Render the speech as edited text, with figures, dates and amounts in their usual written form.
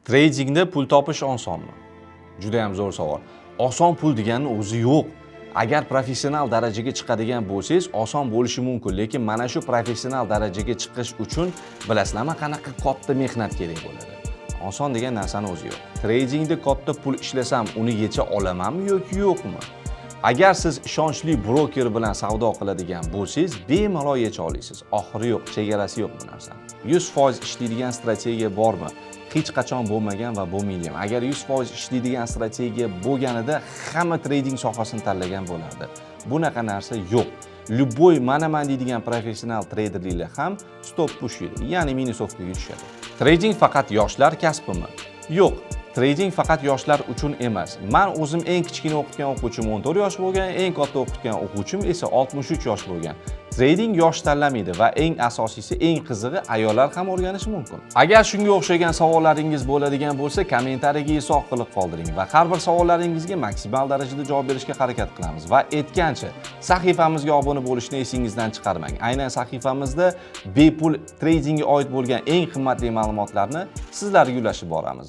Tradingda pul topish osonmi? Juda ham zo'r savol. Oson pul deganni o'zi yo'q. Agar professional darajaga chiqadigan bo'lsangiz, oson bo'lishi mumkin, lekin mana shu professional darajaga chiqish uchun, bilasizlarmi, qanaqa katta mehnat kerak bo'ladi. Oson degan narsani o'zi yo'q. Tradingda katta pul ishlasam, uni yecha olamanmi yoki yo'qmi? Agar siz ishonchli broker bilan savdo qiladigan bo'lsangiz, bemalol yecha olasiz. Oxiri yo'q, chegarasi yo'q bu narsani. 100% ishlaydigan strategiya bormi? Hech qachon bo'lmagan va bo'lmaydi ham. Agar 100% ishlaydigan strategiya bo'lganida, hamma trading sohasini tanlagan bo'lardi. Bunaqa narsa yo'q. Любой manaman deydigan professional treyderlar ham stop push yeydi, ya'ni минусовка ga tushadi. Trading faqat yoshlar kasbimi? Yo'q. Trading faqat yoshlar uchun emas. Man o'zim eng kichkina o'qitgan o'quvchim 14 yosh bo'lgan, eng katta o'qitgan o'quvchim esa 63 yosh bo'lgan. Trading yosh tanlamaydi va eng asosiysi, eng qizig'i, ayollar ham o'rganishi mumkin. Agar shunga o'xshagan savollaringiz bo'ladigan bo'lsa, kommentariyaga izoh qilib qoldiring va har bir savollaringizga maksimal darajada javob berishga harakat qilamiz. Va aytgancha, sahifamizga obuna bo'lishni esingizdan chiqarmang. Aynan sahifamizda bepul tradingga oid bo'lgan eng qimmatli ma'lumotlarni sizlarga ulashib boramiz.